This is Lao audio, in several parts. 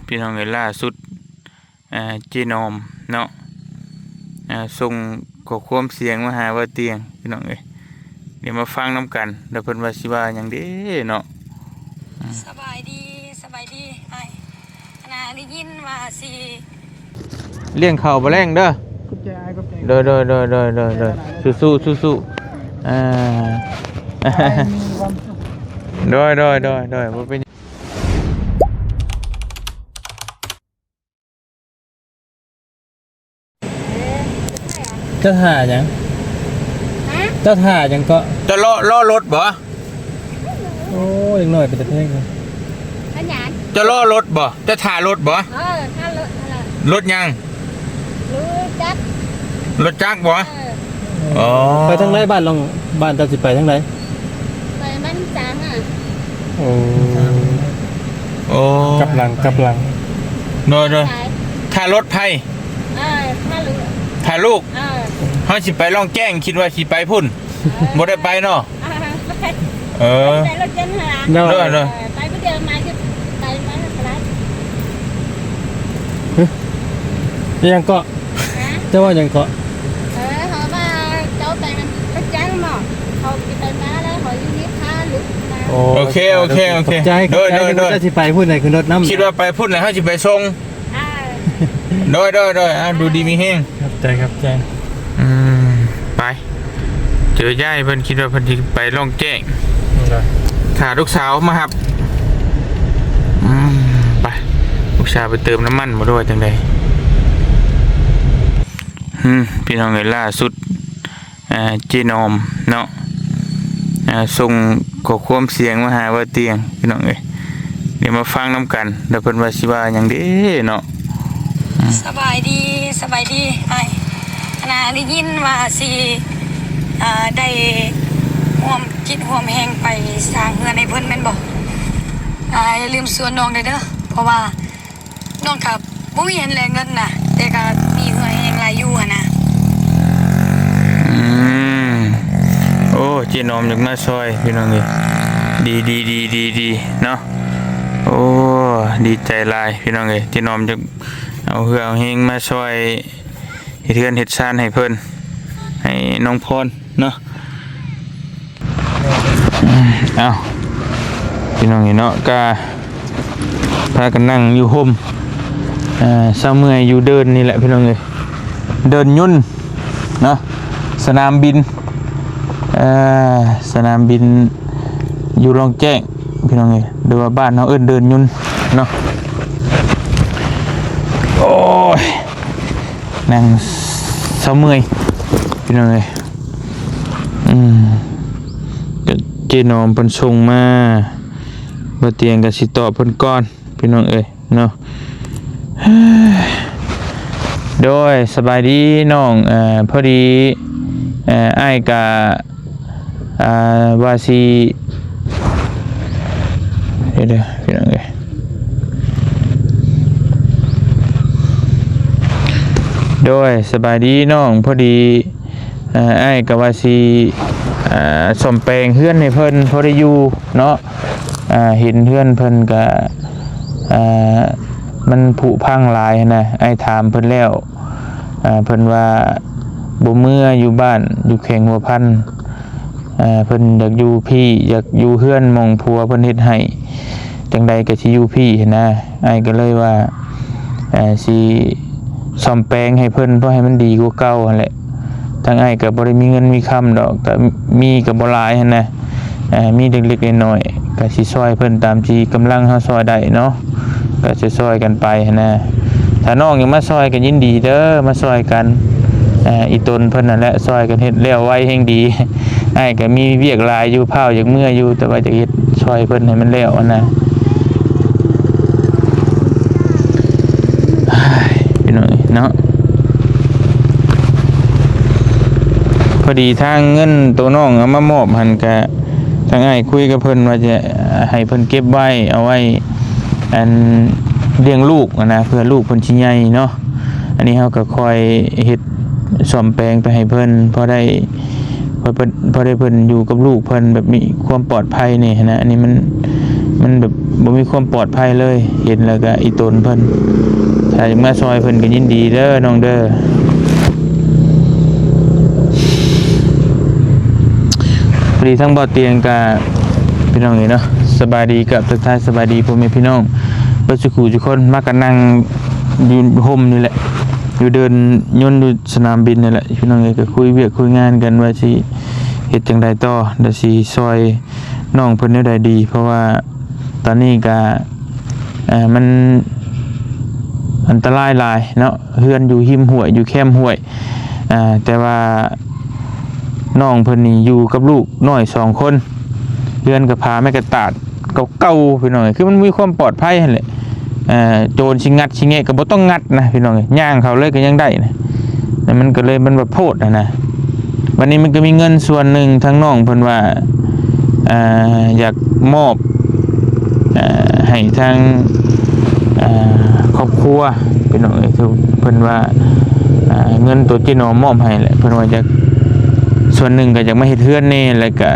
ພີ່ນ້ອງເອີຍ ລ່າສຸດ ອ່າ ເຈນອມເນາະ ອ່າ ສົ່ງຂໍ້ຄວາມສຽງມາຫາບ່າວຕຽງ ພີ່ນ້ອງເອີຍ. ດຽວມາຟັງນຳກັນ ແລ້ວເພິ່ນວ່າຊິວ່າຫຍັງເດ້ເນາະ. ສະບາຍດີ ສະບາຍດີອ້າຍ. ອັນນ່າ ໄດ້ຍິນວ່າຊິລ້ຽງເຂົ້າບໍ່ແລງເດີ. ຂອບໃຈອ້າຍ ຂອບໃຈ. ໂດຍ ໂດຍ ໂດຍ ໂດຍ ໂດຍ ໂດຍ. ສູ້ໆ ສູ້ໆ. ອ່າ ອ້າຍມີຄວາມສຸກ. ໂດຍ ໂດຍ ໂດຍ ໂດຍ ບໍ່ເປັນຫຍັງ. ເຈົ້າຖ້າຫຍັງ? ຮະ? ເຈົ້າຖ້າຫຍັງເກາະ? ເຈົ້າລໍ ລໍລົດບໍ່? ໂອ້ ເດັກນ້ອຍເປັນຕາແພງ. ເປັນຫຍັງ? ເຈົ້າລໍລົດບໍ່? ເຈົ້າຖ້າລົດບໍ່? ເອີ ຖ້າລົດຫັ້ນລະ. ລົດຫຍັງ? ລົດຈັກ. ລົດຈັກບໍ່? ເອີ. ອໍ ໄປທາງໃດ? ບ້ານລອງ ບ້ານເຈົ້າຊິໄປທາງໃດ? ໄປບ້ານຈາງອະ. ໂອ້ ໂອ້ ກັບຫຼັງ ກັບຫຼັງ. ໂດຍ ໂດຍ. ຖ້າລົດໃຜ? ເອີ ຖ້າລູກ ຖ້າລູກ. ເອີ ເຮົາຊິໄປລ່ອງແຈ້ງ ຄິດວ່າຊິໄປພຸ້ນ. ເອີ ບໍ່ໄດ້ໄປເນາະ. ອ່າ ໄປ. ເອີ ໄປລົດຍົນຫັ້ນລະ. ໂດຍ ໂດຍ ໂດຍ. ເອີ ໄປຜູ້ດຽວມາຢູ່ ໄປມາກໍໄດ້. ຫຶ ອີຫຍັງເກາະ? ຮະ? ເຈົ້າວ່າຫຍັງເກາະ? ເອີ ເຂົາວ່າເຈົ້າໄປນຳລົດຈັກເນາະ ເຂົາຊິໄປມາແລ້ວ ເຂົາຢູ່ນີ້ຖ້າລູກມາ. ໂອເຄ ໂອເຄ ໂອເຄ. ຂອບໃຈ ໂດຍ ຂອບໃຈ. ໂດຍ ໂດຍ ເຈົ້າຊິໄປພຸ້ນໃດຂຶ້ນລົດນຳ. ຄິດວ່າໄປພຸ້ນແລ້ວເຮົາຊິໄປສົ່ງ. ອ່າ ໂດຍ ໂດຍ ໂດຍ. ອ່າ ຢູ່ດີມີແຮງ. ຂອບໃຈ ຂອບໃຈ. ອືມ ໄປ ເຈີຍາຍເພິ່ນ ຄິດວ່າເພິ່ນຊິໄປລ່ອງແຈ້ງ. ໂດຍ. ຖ້າລູກສາວມາຮັບ. ອືມ ໄປ ລູກສາວໄປເຕີມນ້ຳມັນບໍ່ ຫຼືວ່າຈັ່ງໃດ? ອືມ ພີ່ນ້ອງເອີຍ ລ່າສຸດ ອ່າ ເຈນອມເນາະ ອ່າ ສົ່ງຂໍ້ຄວາມສຽງມາຫາບ່າວຕຽງ ພີ່ນ້ອງເອີຍ. ດຽວມາຟັງນຳກັນ ແລ້ວເພິ່ນວ່າຊິວ່າຫຍັງເດ້ເນາະ. ອືມ ສະບາຍດີ ສະບາຍດີອ້າຍ. ອັນນ່າ ໄດ້ຍິນວ່າຊິ ອ່າ ໄດ້ຮ່ວມຈິດຮ່ວມແຮງໄປສ້າງເຮືອນໃຫ້ເພິ່ນແມ່ນບໍ່? ອ່າ ຢ່າລືມຊວນນ້ອງແດ່ເດີ ເພາະວ່າ ນ້ອງກໍບໍ່ມີຫັ້ນແຫຼະເງິນນະ ແຕ່ກໍມີເຫື່ອແຮງຫຼາຍຢູ່ຫັ້ນນະ. ອືມ ໂອ້ ເຈນອມຢາກມາຊ່ອຍ ພີ່ນ້ອງເອີຍ. ດີ ດີ ດີ ດີ ດີເນາະ. ໂອ້ ດີໃຈຫຼາຍ ພີ່ນ້ອງເອີຍ. ເຈນອມຢາກເອົາເຫື່ອເອົາແຮງມາຊ່ອຍເຮັດເຮືອນເຮັດຊານໃຫ້ເພິ່ນ ໃຫ້ນ້ອງພອນ ເນາະ. ເອົ້າ ພີ່ນ້ອງເອີຍເນາະ ກະພາກັນນັ່ງຢູ່ຮົ່ມ ເອີ ເຊົາເມື່ອຍຢູ່ເດີ່ນນີ້ແຫຼະ ພີ່ນ້ອງເອີຍ. ເດີ່ນຍົນເນາະ ສະໜາມບິນ ເອີ ສະໜາມບິນຢູ່ລ່ອງແຈ້ງ ພີ່ນ້ອງເອີຍ ຫຼືວ່າບ້ານເຮົາເອີ້ນເດີ່ນຍົນເນາະ. ໂອ້ຍ ນັ່ງເຊົາເມື່ອຍ ພີ່ນ້ອງເອີຍ. ອືມ ເຈນອມເພິ່ນສົ່ງມາ ບ່າວຕຽງກໍຊິຕອບເພິ່ນກ່ອນ ພີ່ນ້ອງເອີຍເນາະ. ໂດຍ ສະບາຍດີນ້ອງ. ເອີ່ ພໍດີ ເອີ່ ອ້າຍກະ ອ່າ ວ່າຊິ ເດີ ພີ່ນ້ອງເອີຍ. ໂດຍ ສະບາຍດີນ້ອງ. ພໍດີ ເອີ່ ອ້າຍກໍວ່າຊິ ເອີ່ ສ້ອມແປງເຮືອນໃຫ້ເພິ່ນພໍໄດ້ຢູ່ເນາະ. ເຫັນເຮືອນເພິ່ນກໍ ເອີ່ ມັນຜຸພັງຫຼາຍຫັ້ນນະ. ອ້າຍຖາມເພິ່ນແລ້ວ ເພິ່ນວ່າບໍ່ເມືອຢູ່ບ້ານ ຢູ່ແຂວງຫົວພັນ. ເພິ່ນຢາກຢູ່ພີ້ ຢາກຢູ່ເຮືອນໝ່ອງຜົວເພິ່ນເຮັດໃຫ້ ຈັ່ງໃດກໍຊິຢູ່ພີ້ຫັ້ນນະ. ອ້າຍກໍເລີຍວ່າ ເອີ່ ຊິສ້ອມແປງໃຫ້ເພິ່ນ ເພາະໃຫ້ມັນດີກວ່າເກົ່າຫັ້ນແຫຼະ. ທາງອ້າຍກໍບໍ່ໄດ້ມີເງິນມີຄຳດອກ ກໍມີກໍບໍ່ຫຼາຍຫັ້ນນະ. ເອີ່ ມີເລັກໆນ້ອຍໆ ກໍຊິຊ່ອຍເພິ່ນຕາມທີ່ກຳລັງເຮົາຊ່ອຍໄດ້ເນາະ ກໍຊິຊ່ອຍກັນໄປຫັ້ນນະ. ຖ້ານ້ອງຢາກມາຊ່ອຍກໍຍິນດີເດີ ມາຊ່ອຍກັນ. ເອີ່ ອີ່ຕົນເພິ່ນນັ້ນແຫຼະ ຊ່ອຍກັນເຮັດແລ້ວໄວແຮງດີ. ອ້າຍກໍມີວຽກຫຼາຍຢູ່ ພ້າວຢາກເມືອຢູ່ ແຕ່ວ່າຢາກເຮັດຊ່ອຍເພິ່ນໃຫ້ມັນແລ້ວຫັ້ນນະ. ພີ່ນ້ອງເນາະ ພໍດີທາງເງິນໂຕນ້ອງເອົາມາມອບຫັ້ນກະ ທາງອ້າຍຄຸຍກັບເພິ່ນວ່າຈະໃຫ້ເພິ່ນເກັບໄວ້ ເອົາໄວ້ ອັນ ລ້ຽງລູກຫັ້ນນະ ເພື່ອລູກເພິ່ນຊິໃຫຍ່ເນາະ. ອັນນີ້ເຮົາກໍຄ່ອຍເຮັດສ້ອມແປງໄປໃຫ້ເພິ່ນ ພໍໄດ້ ພໍ ພໍໄດ້ເພິ່ນຢູ່ກັບລູກເພິ່ນແບບມີຄວາມປອດໄພແດ່ຫັ້ນນະ. ອັນນີ້ມັນ ມັ ມັນແບບບໍ່ມີຄວາມປອດໄພເລີຍ ເຫັນແລ້ວກໍອີ່ຕົນເພິ່ນ. ຖ້າຢາກມາຊ່ອຍເພິ່ນກໍຍິນດີເດີນ້ອງເດີ. ພໍດີທາງບ່າວຕຽງກໍ ພີ່ນ້ອງເອີຍເນາະ ສະບາຍດີກັບທັກທາຍສະບາຍດີພໍ່ແມ່ພີ່ນ້ອງເບິດສູ່ຜູ້ສູ່ຄົນ. ມາກໍນັ່ງຢູ່ຮົ່ມນີ້ແຫຼະ ຢູ່ເດີ່ນຍົນຢູ່ສະໜາມບິນນີ້ແຫຼະ ພີ່ນ້ອງເອີຍ. ກໍຄຸຍວຽກຄຸຍງານກັນວ່າຊິເຮັດຈັ່ງໃດຕໍ່ ແລ້ວຊິຊ່ອຍນ້ອງເພິ່ນແນວໃດດີ ເພາະວ່າ ຕອນນີ້ກະ ເອີ ມັນອັນຕະລາຍຫຼາຍເນາະ ເຮືອນຢູ່ຮິມຫ້ວຍ ຢູ່ແຄມຫ້ວຍ ເອີ ແຕ່ວ່ານ້ອງເພິ່ນນີ້ຢູ່ກັບລູກນ້ອຍສອງຄົນ ເຮືອນກະຝາໄມ້ກະຕາດເກົ່າໆ ພີ່ນ້ອງເອີຍ ຄືມັນມີຄວາມປອດໄພຫັ້ນແຫຼະ. ເອີ ໂຈນຊິງັດຊິແງະກະບໍ່ຕ້ອງງັດນະ ພີ່ນ້ອງເອີຍ ຍ່າງເຂົ້າເລີຍກະຍັງໄດ້ນະ. ແລ້ວມັນກໍເລີຍ ມັນວ່າໂພດຫັ້ນນະ. ບັດນີ້ມັນກໍມີເງິນສ່ວນໜຶ່ງ ທາງນ້ອງເພິ່ນວ່າ ເອີ ຢາກມອບ ເອີ ໃຫ້ທາງ ເອີ ຄອບຄົວ ພີ່ນ້ອງເອີຍ ຄືເພິ່ນວ່າ ເອີ ເງິນໂຕເຈໜອມມອບໃຫ້ແຫຼະ ເພິ່ນວ່າຢາກ ສ່ວນໜຶ່ງກໍຢາກມາເຮັດເຮືອນແດ່ ແລ້ວກໍ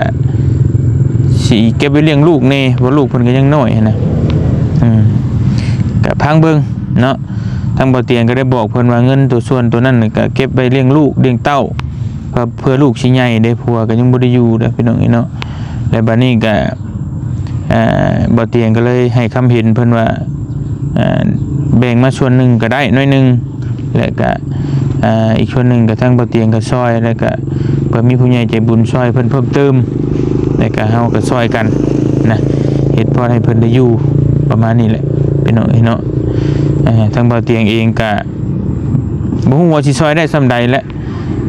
ຊິເກັບໄວ້ລ້ຽງລູກແດ່ ເພາະລູກເພິ່ນກໍຍັງນ້ອຍຫັ້ນນະ. ອືມ ກໍຟັງເບິ່ງເນາະ. ທາງບ່າວຕຽງກໍໄດ້ບອກເພິ່ນວ່າເງິນໂຕສ່ວນໂຕນັ້ນກໍເກັບໄວ້ລ້ຽງລູກລ້ຽງເຕົ້າ ເພື່ອ ເພື່ອລູກຊິໃຫຍ່ເດ້ ຜົວກໍຍັງບໍ່ໄດ້ຢູ່ເດ້ ພີ່ນ້ອງເອີຍເນາະ. ແລ້ວບັດນີ້ກໍ ເອີ ບ່າວຕຽງກໍເລີຍໃຫ້ຄຳເຫັນເພິ່ນວ່າ ເອີ ແບ່ງມາສ່ວນໜຶ່ງກໍໄດ້ໜ້ອຍໜຶ່ງ ແລ້ວກໍ ເອີ ອີກສ່ວນໜຶ່ງກໍທາງບ່າວຕຽງກໍຊ່ອຍ ແລ້ວກໍເພື່ອມີຜູ້ໃຫຍ່ໃຈບຸນຊ່ອຍເພິ່ນເພີ່ມເຕີມ ແລ້ວກໍເຮົາກໍຊ່ອຍກັນນະ ເຮັດພໍໃຫ້ເພິ່ນໄດ້ຢູ່ ປະມານນີ້ແຫຼະ ພີ່ນ້ອງເອີຍເນາະ. ເອີ ທາງບ່າວຕຽງເອງກະບໍ່ຮູ້ວ່າຊິຊ່ອຍໄດ້ສ່ຳໃດແຫຼະ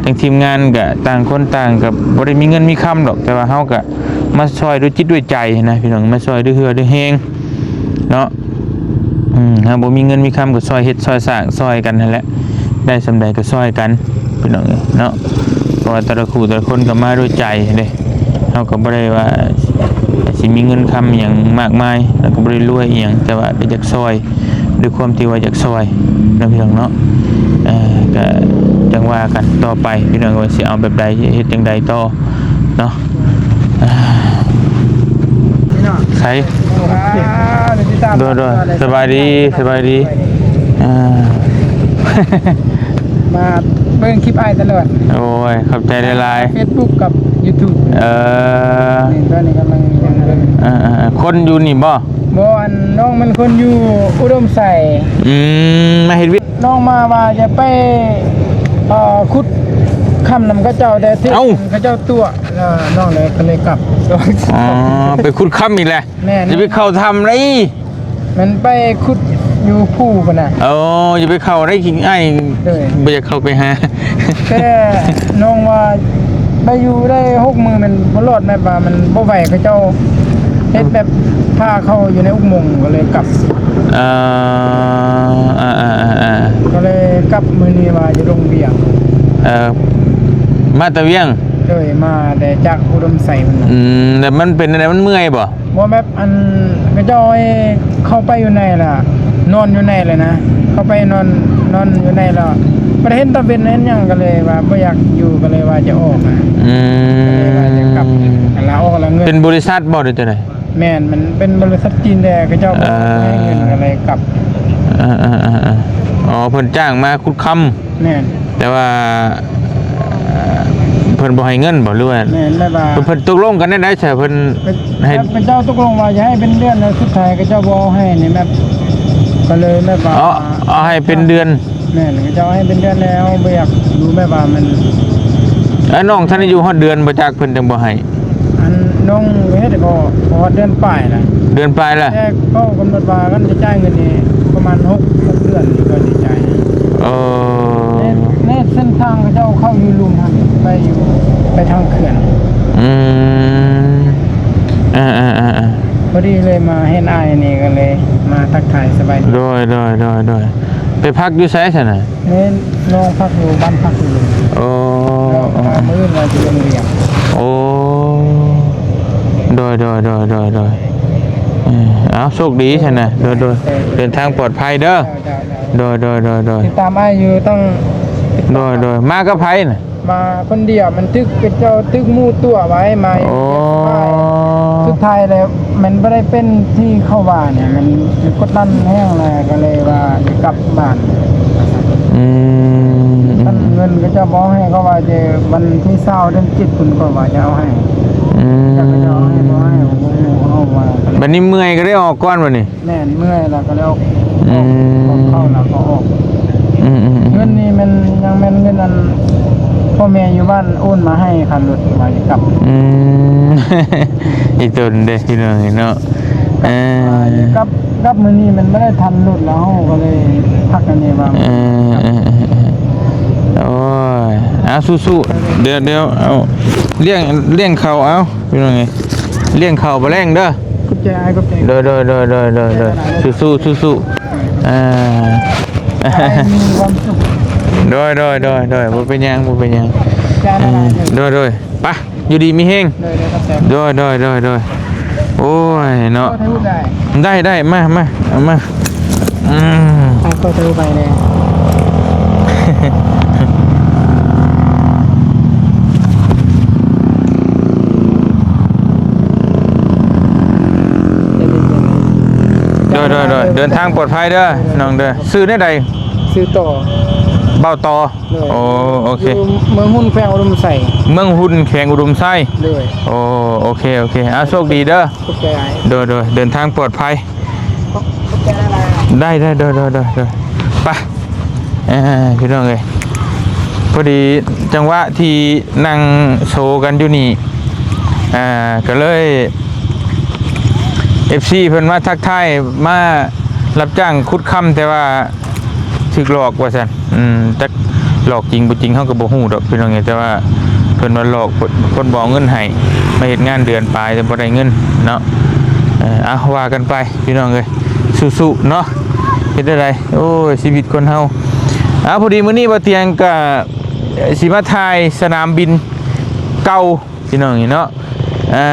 ທາງທີມງານກະຕ່າງຄົນຕ່າງກະບໍ່ໄດ້ມີເງິນມີຄຳດອກ ແຕ່ວ່າເຮົາກະມາຊ່ອຍດ້ວຍຈິດດ້ວຍໃຈນະ ພີ່ນ້ອງ ມາຊ່ອຍດ້ວຍເຫື່ອດ້ວຍແຮງເນາະ. ອືມ ເຮົາບໍ່ມີເງິນມີຄຳກະຊ່ອຍເຮັດຊ່ອຍສ້າງຊ່ອຍກັນຫັ້ນແຫຼະ ໄດ້ສ່ຳໃດກະຊ່ອຍກັນ ພີ່ນ້ອງເອີຍເນາະ. ເພາະວ່າແຕ່ລະຄູ່ແຕ່ລະຄົນກໍມາດ້ວຍໃຈເດ້ ເຮົາກໍບໍ່ໄດ້ວ່າຊິມີເງິນຄຳອີ່ຫຍັງມາກມາຍ ແລ້ວກໍບໍ່ໄດ້ລວຍອີ່ຫຍັງ ແຕ່ວ່າກໍຢາກຊ່ອຍ ດ້ວຍຄວາມທີ່ວ່າຢາກຊ່ອຍເນາະ ພີ່ນ້ອງເນາະ. ເອີ ກໍຈັ່ງວ່າກັນຕໍ່ໄປ ພີ່ນ້ອງ ວ່າຊິເອົາແບບໃດ ເຮັດຈັ່ງໃດຕໍ່ເນາະ. ເອີ ພີ່ນ້ອງ ໃສ ອ່າ ໂດຍ ໂດຍ ສະບາຍດີ ສະບາຍດີ ອ່າ ມາເບິ່ງຄລິບອ້າຍຕະຫຼອດ. ໂອ້ຍ ຂອບໃຈຫຼາຍໆ ເຟສບຸກກັບຢູທູບ. ເອີ ນີ້ ຕອນນີ້ກຳລັງ ເອີ ເອີ ຄົນຢູ່ນີ້ບໍ່? ບໍ່ ອັນ ນ້ອງມັນຄົນຢູ່ອຸດົມໄຊ. ອືມ ມາເຮັດວຽກ ນ້ອງມາວ່າຈະໄປ ເອີ ຂຸດຄຳນຳເຂົາເຈົ້າ ແຕ່ຖືກ ເອົ້າ ເຂົາເຈົ້າຕົວະ ແລ້ວນ້ອງເລີຍ ກໍເລີຍກັບ. ອໍ ໄປຂຸດຄຳອີກແລ້ວ. ແມ່ນ ຢ່າໄປເຂົ້າຖ້ຳເດ້. ມັນໄປຂຸດຢູ່ພູພຸ້ນນະ. ໂອ້ ຢ່າໄປເຂົ້າໄດ້ ຂີ້ອ້າຍ ໂດຍ ບໍ່ຢາກເຂົ້າໄປຫາ. ແຕ່ນ້ອງວ່າໄປຢູ່ໄດ້ຫົກມື້ ມັນບໍ່ລອດ ແບບວ່າມັນບໍ່ໄຫວ ເຂົາເຈົ້າເຮັດແບບ ອືມ ພາເຂົ້າຢູ່ໃນອຸໂມງ ກໍເລີຍກັບ. ເອີ ເອີ ເອີ ເອີ ເອີ ກໍເລີຍກັບ ມື້ນີ້ວ່າຢູ່ລົງວຽງ. ເອີ ມາແຕ່ວຽງ? ໂດຍ ມາແຕ່ຈາກອຸດົມໄຊພຸ້ນນະ. ອືມ ແລ້ວມັນເປັນແນວໃດ ມັນເມື່ອຍບໍ່? ບໍ່ ແບບ ອັນ ເຂົາເຈົ້າໃຫ້ເຂົ້າໄປຢູ່ໃນລະ ນອນຢູ່ໃນເລີຍນະ ເຂົ້າໄປນອນ ນອນຢູ່ໃນລະ ບໍ່ໄດ້ເຫັນຕາເວັນເຫັນຫຍັງ ກໍເລີຍວ່າບໍ່ຢາກຢູ່ ກໍເລີຍວ່າຈະອອກນະ. ອືມ ກໍເລີຍວ່າຈະກັບ ອັນລະອອກລະເງິນ. ເປັນບໍລິສັດບໍ່ ຫຼືຈັ່ງໃດ? ແມ່ນ ມັນເປັນບໍລິສັດຈີນ ແຕ່ເຂົາເຈົ້າບໍ່ໃຫ້ເງິນ ເອີ ກໍເລີຍກັບ. ເອີໆໆໆ ອໍ ເພິ່ນຈ້າງມາຂຸດຄຳ. ແມ່ນ ແຕ່ວ່າ ເອີ ເພິ່ນບໍ່ໃຫ້ເງິນບໍ່ ຫຼືວ່າ? ແມ່ນ ແບບວ່າ ເພິ່ນ ເພິ່ນຕົກລົງກັນແນວໃດຊະ? ເພິ່ນ ເພິ່ນໃຫ້ ເພິ່ນເຈົ້າຕົກລົງວ່າຈະໃຫ້ເປັນເດືອນ ແລ້ວສຸດທ້າຍເຂົາເຈົ້າບໍ່ເອົາໃຫ້ນີ້ ແບບ ກໍເລີຍແບບວ່າ ເອົາ ເອົາໃຫ້ເປັນເດືອນ. ແມ່ນ ເຂົາເຈົ້າໃຫ້ເປັນເດືອນ ແລ້ວບໍ່ຢາກຢູ່ ແບບວ່າມັນ ເອີ ນ້ອງທັນໄດ້ຢູ່ຮອດເດືອນບໍ່ ຈັກເພິ່ນຈັ່ງບໍ່ໃຫ້? ອັນ ນ້ອງເຮັດກໍຮອດເດືອນປາຍລະ. ເດືອນປາຍລະ? ແຕ່ເຂົາກຳນົດວ່າຄັນຈະຈ່າຍເງິນນີ້ປະມານຫົກ ຫົກເດືອນກໍຊິຈ່າຍ. ເອີ ໃນ ໃນເສັ້ນທາງເຂົາເຈົ້າເຂົ້າຢູ່ລຸ່ມຫັ້ນ ໄປຢູ່ ໄປທາງເຂື່ອນ. ອືມ ເອີໆໆໆ ພໍດີເລີຍມາເຫັນອ້າຍນີ້ ກໍເລີຍມາທັກທາຍສະບາຍດີ. ໂດຍໆໆໆ ໄປພັກຢູ່ໃສຊັ້ນນະ? ແມ່ນ ນ້ອງພັກຢູ່ບ້ານພັກຢູ່. ໂອ້ ແລ້ວມື້ອື່ນວ່າຊິລົງວຽງ. ໂອ້ ໂດຍໆໆໆ ເອີ ເອົາ ໂຊກດີຊັ້ນນະ. ໂດຍໆ ເດີນທາງປອດໄພເດີ. ເຈົ້າໆໆ ໂດຍໂດຍໆໆ ຕິດຕາມອ້າຍຢູ່ ຕ້ອງ ໂດຍໆ ມາກັບໃຜນະ? ມາຄົນດຽວ ມັນຖືກເຂົາເຈົ້າ ຖືກໝູ່ຕົວະໄວ້ມາ. ໂອ້ ຄື ຖ່າຍແລ້ວມັນບໍ່ໄດ້ເປັນທີ່ເຂົາວ່ານີ້ ມັນກົດດັນແຮງ ແລ້ວກໍເລີຍວ່າຈະກັບບ້ານ. ອືມ ຄັນເງິນເຂົາເຈົ້າບໍ່ໃຫ້ ເຂົາວ່າຈະວັນທີຊາວເດືອນເຈັດພຸ້ນ ເຂົາວ່າຈະເອົາໃຫ້. ອືມ ຈັກເຂົາເຈົ້າເອົາໃຫ້ບໍ່ໃຫ້ ບໍ່ຮູ້ ເຮົາວ່າ. ບັດນີ້ເມື່ອຍກໍໄດ້ອອກກ່ອນບັດນີ້. ແມ່ນ ເມື່ອຍແລ້ວກໍແລ້ວ. ອືມ ອອກ ອອກເຂົ້າແລ້ວກໍອອກ. ອືມໆໆ ເງິນນີ້ແມ່ນ ຍັງແມ່ນເງິນອັນ ພໍ່ແມ່ຢູ່ບ້ານໂອນມາໃຫ້ ຄ່າລົດວ່າຈະກັບ. ອືມ ອີຕົນເດ້ພີ່ນ້ອງເນາະ. ເອີ ກັບ ກັບມື້ນີ້ມັນບໍ່ໄດ້ທັນລົດແລ້ວ ເຮົາກໍເລີຍພັກອັນນີ້ວ່າ. ເອີ ໂອ້ຍ ເອົາ ສູ້ໆ ດຽວ ດຽວ ເອົາ ລ້ຽງ ລ້ຽງເຂົ້າ ເອົາ ພີ່ນ້ອງເອີຍ ລ້ຽງເຂົ້າບໍ່ແລງເດີ. ຂອບໃຈອ້າຍ ຂອບໃຈ. ໂດຍ ໂດຍ ໂດຍ ໂດຍ ໂດຍ ໂດຍ ສູ້ໆ ສູ້ໆ ອ່າ ໃຫ້ມີຄວາມສຸກ. ໂດຍ ໂດຍ ໂດຍ ໂດຍ ບໍ່ເປັນຫຍັງ ບໍ່ເປັນຫຍັງ. ຂອບໃຈຫຼາຍໆ ອືມ ໂດຍ ໂດຍ ໄປ ຢູ່ດີມີແຮງ. ໂດຍ ໂດຍ ຂອບໃຈ. ໂດຍ ໂດຍ ໂດຍ ໂດຍ ໂອ້ຍເນາະ ໄດ້ ໄດ້ ມາ ມາ ເອົາມາ. ອືມ ໄປກໍໂທໄປແລ້ວ. ໂດຍ ໂດຍ ໂດຍ ເດີນທາງປອດໄພເດີນ້ອງເດີ. ຊື່ແນວໃດ? ຊື່ຕໍ່ ບ່າວຕໍ່. ໂດຍ ໂອ້ ໂອເຄ ຢູ່ເມືອງຮຸນ ແຂວງອຸດົມໄຊ. ເມືອງຮຸນ ແຂວງອຸດົມໄຊ. ໂດຍ ໂອ້ ໂອເຄ ໂອເຄ ເອົາ ໂຊກດີເດີ. ຂອບໃຈຫຼາຍ. ໂດຍ ໂດຍ ເດີນທາງປອດໄພ. ຂອບໃຈຫຼາຍໆ. ໄດ້ ໄດ້ ໂດຍ ໂດຍ ໂດຍ ໂດຍ ໄປ. ເອີ ພີ່ນ້ອງເອີຍ ພໍດີຈັງຫວະທີ່ນັ່ງໂຊກັນຢູ່ນີ້ ອ່າ ກໍເລີຍ ເອັຟຊີ ເພິ່ນມາທັກທາຍ ມາຮັບຈ້າງຂຸດຄຳ ແຕ່ວ່າຖືກຫຼອກວ່າຊັ້ນ. ອືມ ຈັກຫຼອກຈິງບໍ່ຈິງເຮົາກໍບໍ່ຮູ້ດອກພີ່ນ້ອງເອີຍ ແຕ່ວ່າເພິ່ນວ່າຫຼອກ ຄົນບໍ່ເອົາເງິນໃຫ້ ມາເຮັດງານເດືອນປາຍແຕ່ບໍ່ໄດ້ເງິນເນາະ. ເອີ ເອົາ ວ່າກັນໄປພີ່ນ້ອງເອີຍ ສູ້ໆເນາະ. ເຮັດແນວໃດ ໂອ້ຍ ຊີວິດຄົນເຮົາ. ເອົາ ພໍດີມື້ນີ້ບ່າວຕຽງກໍຊິມາຖ່າຍສະໜາມບິນເກົ່າ ພີ່ນ້ອງເອີຍເນາະ. ເອີ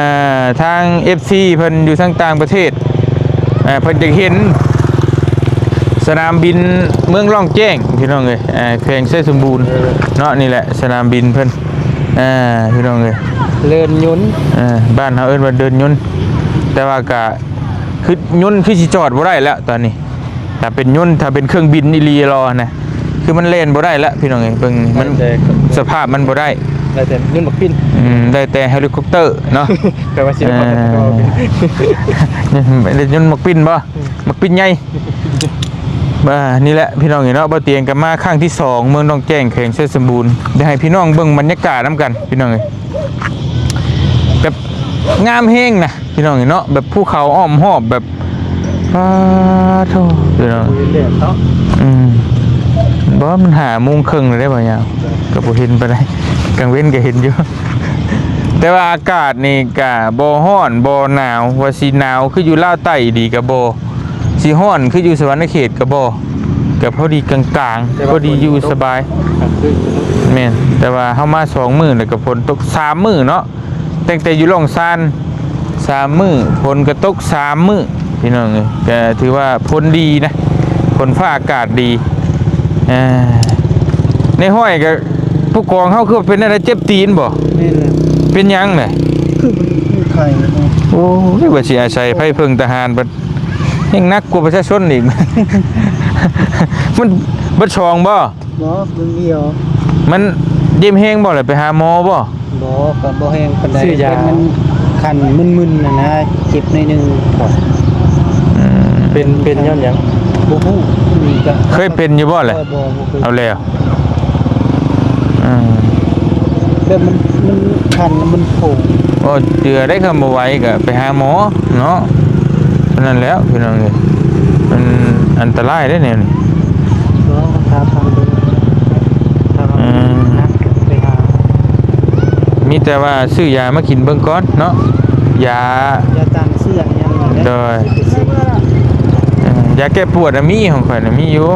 ທາງ ເອັຟຊີ ເພິ່ນຢູ່ທາງຕ່າງປະເທດ ເອີ ເພິ່ນຢາກເຫັນສະໜາມບິນເມືອງລ່ອງແຈ້ງ ພີ່ນ້ອງເອີຍ ເອີ ແຂວງໄຊສົມບູນເນາະ. ນີ້ແຫຼະສະໜາມບິນເພິ່ນ ເອີ ພີ່ນ້ອງເອີຍ ເດີ່ນຍົນ ເອີ ບ້ານເຮົາເອີ້ນວ່າເດີ່ນຍົນ ແຕ່ວ່າກະ ຄືຍົນຄືຊິຈອດບໍ່ໄດ້ແລ້ວຕອນນີ້. ຖ້າເປັນຍົນ ຖ້າເປັນເຄື່ອງບິນອີ່ຫຼີລໍນະ ຄືມັນແລ່ນບໍ່ໄດ້ລະ ພີ່ນ້ອງເອີຍ. ເບິ່ງມັນ ໄດ້ແຕ່ ສະພາບມັນບໍ່ໄດ້ ໄດ້ແຕ່ຍົນໝາກປິ່ນ. ອືມ ໄດ້ແຕ່ເຮລິຄອບເຕີເນາະ. ແປວ່າຊິ ເອີ ໄດ້ຍົນໝາກປິ່ນບໍ່? ອືມ ໝາກປິ່ນໃຫຍ່. ອ່າ ນີ້ແຫຼະ ພີ່ນ້ອງເອີຍເນາະ ບ່າວຕຽງກໍມາຄັ້ງທີສອງ ເມືອງດອງແຈ້ງ ແຂວງໄຊສົມບູນ ໄດ້ໃຫ້ພີ່ນ້ອງເບິ່ງບັນຍາກາດນຳກັນ ພີ່ນ້ອງເອີຍ ແບບງາມແຮງນະ. ພີ່ນ້ອງເອີຍເນາະ ແບບພູເຂົາອ້ອມຮອບແບບ ປາໂທ້ ພີ່ນ້ອງ ບໍ່ເຫັນແດດເນາະ. ອືມ ບໍ່ ມັນຫ້າໂມງເຄິ່ງແລ້ວເດ້ ບ່າວຍາວ ກໍບໍ່ເຫັນປານໃດ ກາງເວັນກໍເຫັນຢູ່ ແຕ່ວ່າອາກາດນີ້ກະບໍ່ຮ້ອນບໍ່ໜາວ ວ່າຊິໜາວຄືຢູ່ລາວໃຕ້ອີ່ຫຼີກະບໍ່ ຊິຮ້ອນຄືຢູ່ສະຫວັນນະເຂດກໍບໍ່ ກໍພໍດີກາງໆ ແຕ່ວ່າ ພໍດີຢູ່ສະບາຍ ຝົນຕົກກາງຄືນຢູ່ເນາະ. ແມ່ນ ແຕ່ວ່າເຮົາມາສອງມື້ແລ້ວກໍຝົນຕົກສາມມື້ເນາະ. ຕັ້ງແຕ່ຢູ່ລ່ອງຊານສາມມື້ ຝົນກໍຕົກສາມມື້ ພີ່ນ້ອງເອີຍ ກໍຖືວ່າຝົນດີນະ ຝົນຟ້າອາກາດດີ. ອ່າ ໃນຫ້ອຍກໍຜູ້ກອງເຮົາຄືເປັນແນວໃດ ເຈັບຕີນບໍ່? ແມ່ນແລ້ວ. ເປັນຫຍັງນະ? ຄືມັນໄຂ້ເນາະ. ໂອ້ຍ ວ່າຊິອາໄສໄພເພິ່ງທະຫານ ບັດແຮ່ງໜັກກວ່າປະຊາຊົນອີກ ມັນເບິດສອງບໍ່? ບໍ່ ເບິ່ງດຽວ. ມັນເຈັບແຮງບໍ່ ແລ້ວໄປຫາໝໍບໍ່? ບໍ່ ກໍບໍ່ແຮງປານໃດ ຊື້ຢາ ມັນຄັນມຶນໆ ຫັ້ນນະ ເຈັບໜ້ອຍໜຶ່ງ. ອືມ ເປັນ ເປັນຍ້ອນຫຍັງ? ບໍ່ຮູ້ ເຄີຍເປັນຢູ່ບໍ່ແຫຼະ? ບໍ່ ບໍ່ເຄີຍ. ເອົາແລ້ວ ອືມ ແບບມັນ ມັນຄັນ ມັນໂພງ. ໂອ້ ເຈື່ອໄດ້ ຄັນບໍ່ໄຫວກໍໄປຫາໝໍເນາະ. ເທົ່ານັ້ນແຫຼະ ພີ່ນ້ອງເອີຍ ມັນອັນຕະລາຍເດ້ແນວນີ້. ລອງຫາທາງເບິ່ງ ຖ້າວ່າ ອືມ ໜັກໄປຫາ ມີແຕ່ວ່າຊື້ຢາມາກິນເບິ່ງກ່ອນເນາະ ຢາ ຢາຕ້ານເຊື້ອຫຍັງນັ້ນແຫຼະ. ໂດຍ ຊິໄປຊື້ ເອີ ຢາແກ້ປວດນະມີ ຂອງຂ້ອຍນະມີຢູ່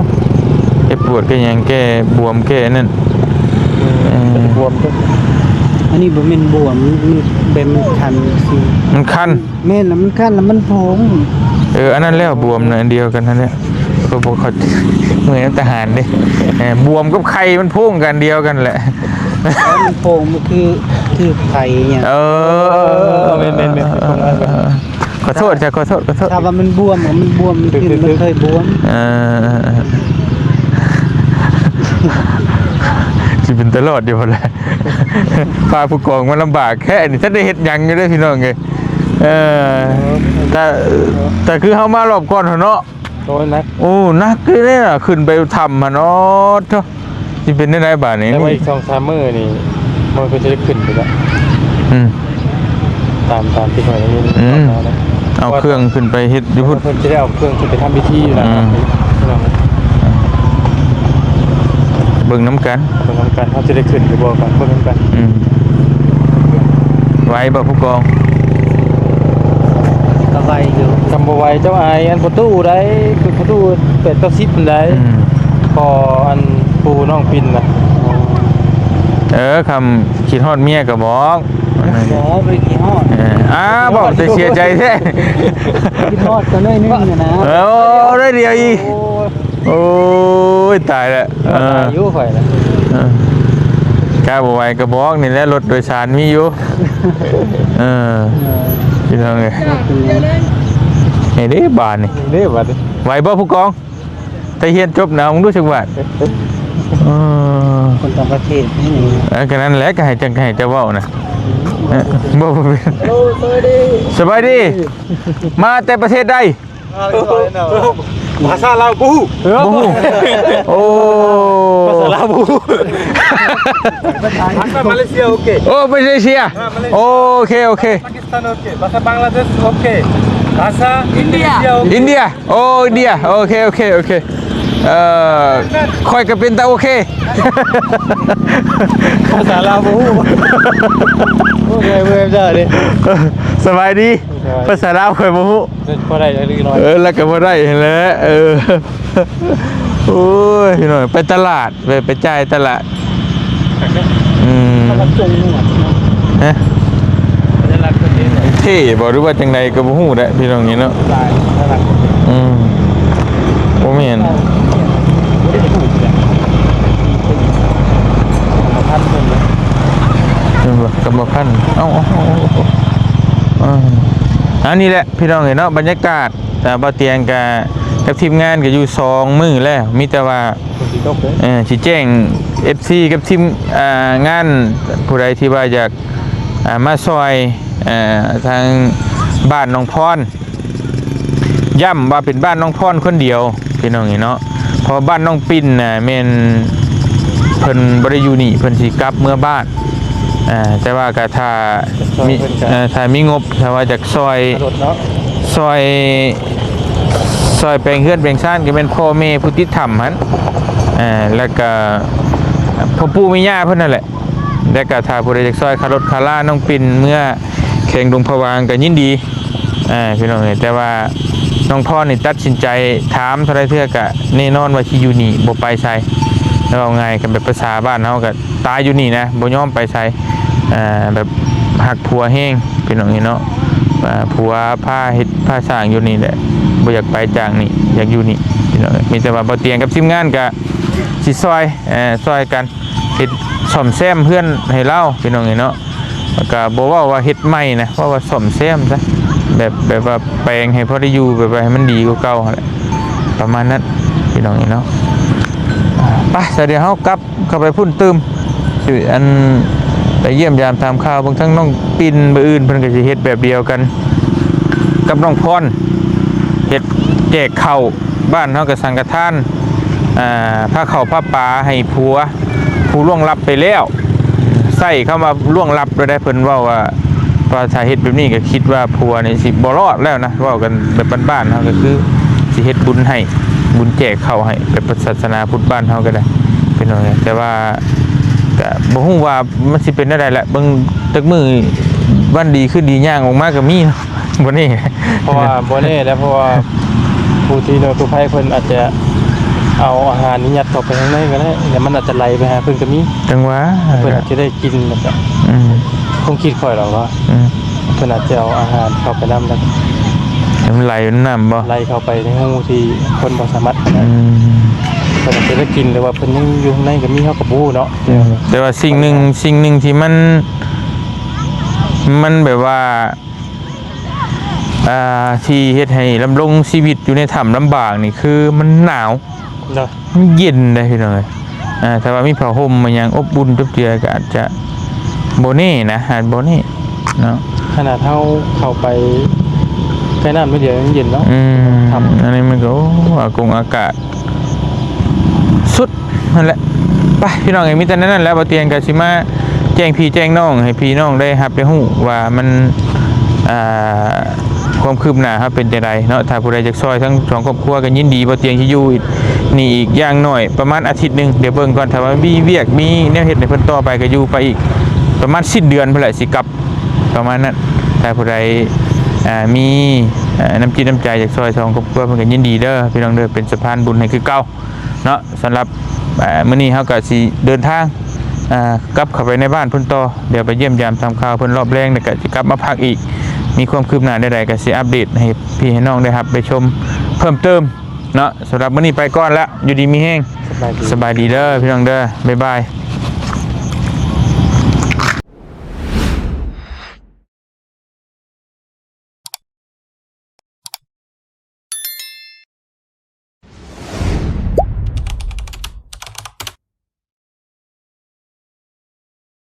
ແກ້ປວດແກ້ຫຍັງ ແກ້ບວມແກ້ອັນນັ້ນ. ເອີ ເອີ ເປັນບວມເດ້ ອັນນີ້ບໍ່ແມ່ນບວມ ມັນ ມັນແບບມັນຄັນຊື່ ມັນຄັນ. ແມ່ນລະ ມັນຄັນລະ ມັນໂພງ. ເອີ ອັນນັ້ນແຫຼະ ບວມນະ ອັນດຽວກັນຫັ້ນແຫຼະ. ກໍບໍ່ເຂົ້າໃຈ ເມື່ອຍນຳທະຫານເດ້. ເອີ ບວມກັບໄຂ້ມັນໂພງກັນ ອັນດຽວກັນແຫຼະ. ມັນໂປ່ງ ມັນຄື ຄືໄຂ່ຫຍັງ. ເອີ ເອີ ແມ່ນໆໆ ເອີ ເອີ ເອີ ເອີ ຂໍໂທດຈ້ະ ຂໍໂທດ ຂໍໂທດ. ຖ້າວ່າມັນບວມ ມັນບວມ ມັນຂຶ້ນ ມັນເຄີຍບວມ. ເອີ ເອີ ເອີ ຊິເປັນຕະຫຼອດຢູ່ບໍ່ລະ ພາຜູ້ກອງມາລຳບາກແທ້ນີ້ ທັນໄດ້ເຮັດຫຍັງຢູ່ເດ້ພີ່ນ້ອງເອີຍ. ເອີ ແຕ່ ແຕ່ຄືເຮົາມາລອບກ່ອນຫັ້ນເນາະ ໂອ້ຍ ໜັກ ໂອ້ ໜັກເລີຍນະ ຂຶ້ນໄປຖ້ຳຫັ້ນ. ອໍ ໂທ້ ຊິເປັນແນວໃດບາດນີ້? ແຕ່ວ່າອີກສອງສາມມື້ນີ້ ມັນກໍຈະໄດ້ຂຶ້ນໄປແລ້ວ. ອືມ ຕາມ ຕາມທີ່ຂ້ອຍໄດ້ຍິນ ອືມ ມານະ ເອົາເຄື່ອງຂຶ້ນໄປເຮັດຢູ່ພຸ້ນ ເພິ່ນຈະໄດ້ເອົາເຄື່ອງຂຶ້ນໄປທຳພິທີຢູ່ນະ. ອືມ ເບິ່ງນຳກັນ ເບິ່ງນຳກັນ ເຮົາຈະໄດ້ຂຶ້ນຫຼືບໍ່ກໍເບິ່ງນຳກັນ. ອືມ ໄຫວບໍ່ຜູ້ກອງ? ກໍໄຫວຢູ່ ຄັນບໍ່ໄຫວເຈົ້າອາຍອັນປະຕູໄດ໋ ປະຕູແປດເກົ້າສິບພຸ້ນໄດ໋. ອືມ ພໍອັນປູນ້ອງປິ່ນນະ. ເອີ ຄຳຄິດຮອດເມຍກໍບອກ. ບໍ່ ບໍ່ໄດ້ຄິດຮອດ. ເອີ ອ້າ ບອກແຕ່ເສຍໃຈແທ້ ຄິດຮອດກໍໜ້ອຍໜຶ່ງນະ. ເອີ ໂອ້ ໜ້ອຍດຽວອີກ. ໂອ້ ໂອ້ຍ ຕາຍແລ້ວ. ເອີ ຢູ່ຂ້ອຍນະ ເອີ ກະບໍ່ໄຫວກໍບອກນີ້ແຫຼະ ລົດໂດຍສານມີຢູ່. ເອີ ເອີ ພີ່ນ້ອງເອີຍ ນີ້ເດ້ບາດນີ້ ເດ້ບາດນີ້ ໄຫວບໍ່ຜູ້ກອງ? ໄດ້ຮຽນຈົບນະ ມຶງຮູ້ສຶກວ່າ ເອີ ຄົນຕ່າງປະເທດນີ້. ເອີ ກໍນັ້ນແຫຼະ ກໍໃຫ້ຈັງ ໃຫ້ເຈົ້າເວົ້ານະ. ເອີ ບໍ່ ບໍ່ເປັນ. ສະບາຍດີ ສະບາຍດີ ມາແຕ່ປະເທດໃດ? ພາສາລາວບໍ່ຮູ້. ບໍ່ຮູ້. ໂອ້ ພາສາລາວບໍ່ຮູ້. ພາສາມາເລເຊຍໂອເຄ. ໂອ້ ມາເລເຊຍ. ອ່າ ມາເລເຊຍ. ໂອເຄ ໂອເຄ. ພາກິສຖານໂອເຄ. ພາສາບັງລາເທດໂອເຄ. ພາສາອິນເດຍ. ອິນເດຍ. ໂອ້ ອິນເດຍ. ໂອເຄ ໂອເຄ ໂອເຄ. ເອີ ຂ້ອຍກໍເປັນຕາໂອເຄ. ພາສາລາວບໍ່ຮູ້. ໂອເຄ ເບິ່ງເຈົ້າເດ້. ສະບາຍດີ. ສະບາຍ. ພາສາລາວຂ້ອຍບໍ່ຮູ້. ພໍໄດ້ເລັກນ້ອຍ. ເອີ ແລ້ວກໍພໍໄດ້ຫັ້ນແຫຼະ. ເອີ ໂອ້ຍ ພີ່ນ້ອງ ໄປຕະຫຼາດ ໄປ ໄປຈ່າຍຕະຫຼາດ. ອືມ ຮະ ເທ່ບໍ່ ຫຼືວ່າຈັ່ງໃດກໍບໍ່ຮູ້ແຫຼະ ພີ່ນ້ອງນີ້ເນາະ. ອືມ ບໍ່ແມ່ນ ກຳມະພັນເພິ່ນນະ ແມ່ນບໍ່ ກຳມະພັນ. ເອົ້າ ເອົ້າ ເອົ້າ ເອົ້າ ເອົ້າ ອັນນີ້ແຫຼະ ພີ່ນ້ອງເອີຍເນາະ ບັນຍາກາດ ແຕ່ບ່າວຕຽງກະ ກັບທີມງານກະຢູ່ສອງມື້ແລ້ວ ມີແຕ່ວ່າ ເອີ ຊິແຈ້ງເອັຟຊີກັບທີມ ອ່າ ງານ ຜູ້ໃດທີ່ວ່າຢາກ ອ່າ ມາຊ່ອຍ ເອີ ທາງບ້ານນ້ອງພອນ ຢ້ຳວ່າເປັນບ້ານນ້ອງພອນຄົນດຽວ ພີ່ນ້ອງເອີຍເນາະ. ເພາະວ່າບ້ານນ້ອງປິ່ນນະ ແມ່ນເພິ່ນບໍ່ໄດ້ຢູ່ນີ້ ເພິ່ນຊິກັບເມືອບ້ານ. ອ່າ ແຕ່ວ່າກໍຖ້າມີ ເອີ ຖ້າມີງົບ ຖ້າວ່າຢາກຊ່ອຍ ຊ່ອຍ ຊ່ອຍແປງເຮືອນແປງຊານ ກໍແມ່ນພໍ່ແມ່ຜູ້ຕິດຖ້ຳຫັ້ນ ເອີ ແລ້ວກໍພໍ່ປູ່ແມ່ຍ່າເພິ່ນນັ້ນແຫຼະ. ແລ້ວກໍຖ້າຜູ້ໃດຢາກຊ່ອຍຄ່າລົດຄ່າລານ້ອງປິ່ນເມືອແຂວງຫຼວງພະບາງກໍຍິນດີ ອ່າ ພີ່ນ້ອງເອີຍ. ແຕ່ວ່ານ້ອງພອນນີ້ຕັດສິນໃຈ ຖາມເທົ່າໃດເທື່ອກະແນ່ນອນວ່າຊິຢູ່ນີ້ ບໍ່ໄປໃສ. ເວົ້າງ່າຍກັນແບບພາສາບ້ານເຮົາກະຕາຍຢູ່ນີ້ນະ ບໍ່ຍອມໄປໃສ. ອ່າ ແບບຮັກຜົວແຮງ ພີ່ນ້ອງເອີຍເນາະ. ອ່າ ຜົວພາເຮັດພາສ້າງຢູ່ນີ້ແຫຼະ ບໍ່ຢາກໄປຈາກນີ້ ຢາກຢູ່ນີ້ ພີ່ນ້ອງເອີຍ. ມີແຕ່ວ່າບ່າວຕຽງກັບທີມງານກະຊິຊ່ອຍ ເອີ ຊ່ອຍກັນ ເຮັດສ້ອມແຊມເຮືອນໃຫ້ລາວ ພີ່ນ້ອງເອີຍເນາະ. ແລ້ວກໍບໍ່ເວົ້າວ່າເຮັດໃໝ່ນະ ເວົ້າວ່າສ້ອມແຊມຊະ ແບບ ແບບວ່າແປງໃຫ້ພໍໄດ້ຢູ່ ແບບວ່າໃຫ້ມັນດີກວ່າເກົ່າຫັ້ນແຫຼະ ປະມານນັ້ນ ພີ່ນ້ອງເອີຍເນາະ. ໄປ ສະ ດຽວເຮົາກັບເຂົ້າໄປພຸ້ນຕື່ມ ຊິອັນ ໄປຢ້ຽມຢາມຖາມຂ່າວເບິ່ງທາງນ້ອງປິ່ນ ມື້ອື່ນເພິ່ນກໍຊິເຮັດແບບດຽວກັນກັບນ້ອງພອນ ເຮັດແຈກເຂົ້າ ບ້ານເຮົາກໍສັງຄະທານ ອ່າ ພາເຂົ້າພາປາໃຫ້ຜົວ ຜູ້ລ່ວງລັບໄປແລ້ວ. ໃຊ້ຄຳວ່າລ່ວງລັບໂດຍໄດ້ ເພິ່ນເວົ້າວ່າ ວ່າຖ້າເຮັດແບບນີ້ກໍຄິດວ່າຜົວນີ້ຊິບໍ່ລອດແລ້ວນະ ເວົ້າກັນແບບບ້ານໆເຮົາກໍຄືຊິເຮັດບຸນໃຫ້ ບຸນແຈກເຂົ້າໃຫ້ ແບບສາສະໜາພຸດບ້ານເຮົາກໍໄດ້ ພີ່ນ້ອງ. ແຕ່ວ່າກໍບໍ່ຮູ້ວ່າມັນຊິເປັນແນວໃດແຫຼະ ເບິ່ງຈັກມື້ວັນດີຄືນດີ ຍ່າງອອກມາກໍມີເນາະ ບໍ່ແນ່ ເພາະວ່າບໍ່ແນ່ແຫຼະ ເພາະວ່າຜູ້ທີ່ໜ່ວຍກູ້ໄພເພິ່ນອາດຈະເອົາອາຫານນີ້ຍັດເຂົ້າໄປຂ້າງໃນກໍໄດ້ ແລ້ວມັນອາດຈະໄຫຼໄປຫາເພິ່ນກໍມີ ຈັ່ງວ່າ ເພິ່ນອາດຈະໄດ້ກິນແລ້ວກໍ ອືມ ຄວາມຄິດຂ້ອຍດອກວ່າ ອືມ ເພິ່ນອາດຈະເອົາອາຫານເຂົ້າໄປນຳ ແລ້ວໃຫ້ມັນໄຫຼນຳນ້ຳບໍ່? ໄຫຼເຂົ້າໄປໃນຮູທີ່ຄົນບໍ່ສາມາດ ອືມ ເພິ່ນເຮັດໃຫ້ກິນ ຫຼືວ່າເພິ່ນຍັງຢູ່ຂ້າງໃນກໍມີ ເຮົາກໍບໍ່ຮູ້ເນາະ. ແຕ່ວ່າສິ່ງໜຶ່ງ ສິ່ງໜຶ່ງທີ່ມັນ ມັນແບບວ່າ ອ່າ ທີ່ເຮັດໃຫ້ດຳລົງຊີວິດຢູ່ໃນຖ້ຳລຳບາກນີ້ ຄືມັນໜາວ ໂດຍ ມັນເຢັນເດ້ພີ່ນ້ອງເອີຍ. ອ່າ ຖ້າວ່າມີຜ້າຫົ່ມມາຫຍັງອົບອຸ່ນຈົບເຈືອ ກໍອາດຈະບໍ່ແນ່ນະ ອາດບໍ່ແນ່ເນາະ. ຂະໜາດເຮົາເຂົ້າໄປໃກ້ນ້ຳໜ້ອຍດຽວຍັງເຢັນເນາະ. ອືມ ຖ້ຳ ອັນນີ້ມັນກໍ ໂອ້ ອາກົງອາກາດສຸດ ນັ້ນແຫຼະ. ໄປພີ່ນ້ອງເອີຍ ມີແຕ່ແນວນັ້ນແຫຼະ. ບ່າວຕຽງກໍຊິມາແຈ້ງພີ່ແຈ້ງນ້ອງ ໃຫ້ພີ່ນ້ອງໄດ້ຮັບໄດ້ຮູ້ວ່າມັນ ອ່າ ຄວາມຄືບໜ້າເຮົາເປັນຈັ່ງໃດເນາະ. ຖ້າຜູ້ໃດຢາກຊ່ອຍທັງສອງຄອບຄົວກໍຍິນດີ. ບ່າວຕຽງຊິຢູ່ນີ້ອີກຢ່າງໜ້ອຍປະມານອາທິດໜຶ່ງ ດຽວເບິ່ງກ່ອນ. ຖ້າວ່າມີວຽກມີແນວເຮັດໃຫ້ເພິ່ນຕໍ່ໄປ ກໍຢູ່ໄປອີກປະມານສິ້ນເດືອນພຸ້ນແຫຼະ ຊິກັບ ປະມານນັ້ນ. ຖ້າຜູ້ໃດ ອ່າ ມີ ເອີ ນ້ຳຈິດນ້ຳໃຈຢາກຊ່ອຍສອງຄອບຄົວ ເພິ່ນກໍຍິນດີເດີພີ່ນ້ອງເດີ ເປັນສະພານບຸນໃຫ້ຄືເກົ່າເນາະ. ສຳລັບ ເອີ ມື້ນີ້ເຮົາກໍຊິເດີນທາງ ອ່າ ກັບເຂົ້າໄປໃນບ້ານເພິ່ນຕໍ່. ດຽວໄປຢ້ຽມຢາມຖາມຂ່າວເພິ່ນຮອບແລງ ແລ້ວກໍຊິກັບມາພັກອີກ. ມີຄວາມຄືບໜ້າແນວໃດກໍຊິອັບເດດໃຫ້ພີ່ໃຫ້ນ້ອງໄດ້ຮັບໄດ້ຊົມເພີ່ມເຕີມເນາະ. ສຳລັບມື້ນີ້ໄປກ່ອນລະ ຢູ່ດີມີແຮງ. ສະບາຍດີ ສະບາຍດີເດີພີ່ນ້ອງເດີ ບາຍບາຍ.